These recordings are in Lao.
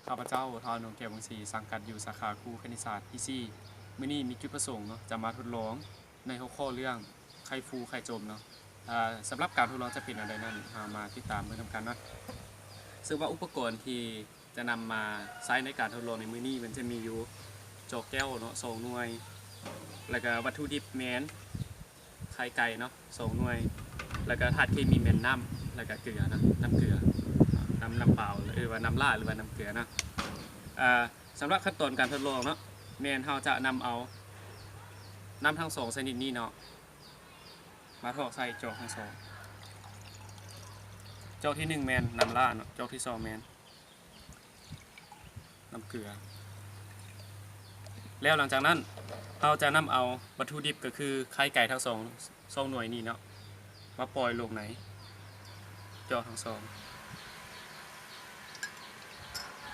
ຂ້າພະເຈົ້າ ທ້າວ ໜົງແກ້ວ ວົງສີ ສັງກັດຢູ່ສາຂາຄູຄະນິດສາດປີສີ່. ມື້ນີ້ມີຈຸດປະສົງເນາະ ຈະມາທົດລອງໃນຫົວຂໍ້ເລື່ອງໄຂ່ຟູໄຂ່ຈົມເນາະ. ອາ ສຳລັບການທົດລອງຈະເປັນແນວໃດນັ້ນ ເຮົາມາຕິດຕາມເບິ່ງນຳກັນເນາະ. ເຊິ່ງວ່າອຸປະກອນທີ່ຈະນຳມາໃຊ້ໃນການທົດລອງໃນມື້ນີ້ ມັນຈະມີຢູ່ຈອກແກ້ວເນາະ ສອງໜ່ວຍ, ແລ້ວກະວັດຖຸດິບແມ່ນ ໄຂ່ໄກ່ເນາະ ສອງໜ່ວຍ, ແລ້ວກະທາດເຄມີແມ່ນນ້ຳ ແລ້ວກະເກືອເນາະ ນ້ຳເກືອ ນ້ຳ ນ້ຳເປົ່າ ຫຼືວ່ານ້ຳຫຼ້າ ຫຼືວ່ານ້ຳເກືອເນາະ. ອາ ສຳລັບຂັ້ນຕອນການທົດລອງເນາະ ແມ່ນເຮົາຈະນຳເອົານ້ຳທັງສອງຊະນິດນີ້ເນາະ ມາຖອກໃສ່ຈອກທັງສອງ. ຈອກທີໜຶ່ງແມ່ນນ້ຳຫຼ້າເນາະ, ຈອກທີສອງແມ່ນ ນ້ຳເກືອ. ແລ້ວຫຼັງຈາກນັ້ນ ເຮົາຈະນຳເອົາວັດຖຸດິບ ກໍຄືໄຂ່ໄກ່ທັງສອງ ສອງໜ່ວຍນີ້ເນາະ ມາປ່ອຍລົງໃນຈອກທັງສອງ.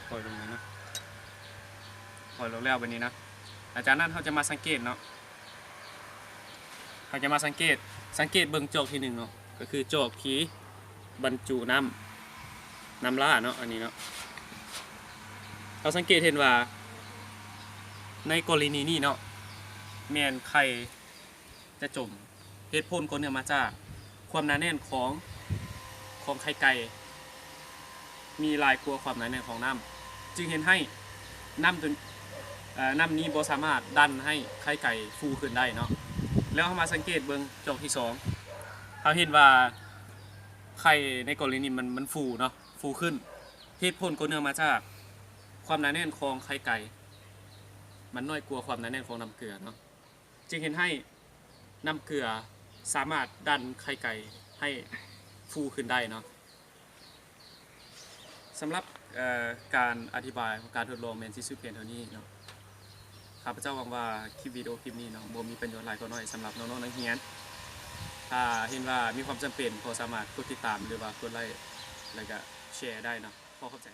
ປ່ອຍລົງນີ້ເນາະ, ປ່ອຍລົງແລ້ວບາດນີ້ນະ ຫຼັງຈາກນັ້ນເຮົາຈະມາສັງເກດເນາະ. ເຮົາຈະມາສັງເກດ ສັງເກດເບິ່ງຈອກທີໜຶ່ງເນາະ ກໍຄືຈອກທີ່ບັນຈຸນ້ຳ ນ້ຳຫຼ້າເນາະ ອັນນີ້ເນາະ. ເຮົາສັງເກດເຫັນວ່າ ໃນກໍລະນີນີ້ເນາະ ແມ່ນໄຂ່ຈະຈົມ. ເຫດຜົນກໍເນື່ອງມາຈາກຄວາມໜາແໜ້ນຂອງ ຂອງໄຂ່ໄກ່ ມີຫຼາຍກວ່າຄວາມໜາແໜ້ນຂອງນ້ຳ ຈຶ່ງເຮັດໃຫ້ນ້ຳຕົວ ເອີ ນ້ຳນີ້ບໍ່ສາມາດດັນໃຫ້ໄຂ່ໄກ່ຟູຂຶ້ນໄດ້ເນາະ. ແລ້ວເຮົາມາສັງເກດເບິ່ງຈອກທີສອງ ເຮົາເຫັນວ່າໄຂ່ໃນກໍລະນີມັນ ມັນຟູເນາະ ຟູຂຶ້ນ. ເຫດຜົນກໍເນື່ອງມາຈາກຄວາມໜາແໜ້ນຂອງໄຂ່ໄກ່ ມັນນ້ອຍກວ່າຄວາມໜາແໜ້ນຂອງນ້ຳເກືອເນາະ. ຈຶ່ງເຮັດໃຫ້ນ້ຳເກືອສາມາດດັນໄຂ່ໄກ່ໃຫ້ຟູຂຶ້ນໄດ້ເນາະ. ສຳລັບ ເອີ ການອະທິບາຍຂອງການທົດລອງແມ່ນຊິສຸດພຽງເທົ່ານີ້ເນາະ. ຂ້າພະເຈົ້າຫວັງວ່າຄລິບວິດີໂອຄລິບນີ້ເນາະ ບໍ່ມີປະໂຫຍດຫຼາຍກໍໜ້ອຍສຳລັບນ້ອງໆນັກຮຽນ. ຖ້າເຫັນວ່າມີຄວາມຈຳເປັນກໍສາມາດກົດຕິດຕາມ ຫຼືວ່າກົດໄລ້ ແລ້ວກະແຊໄດ້ເນາະ. ຂໍຂອບໃຈ.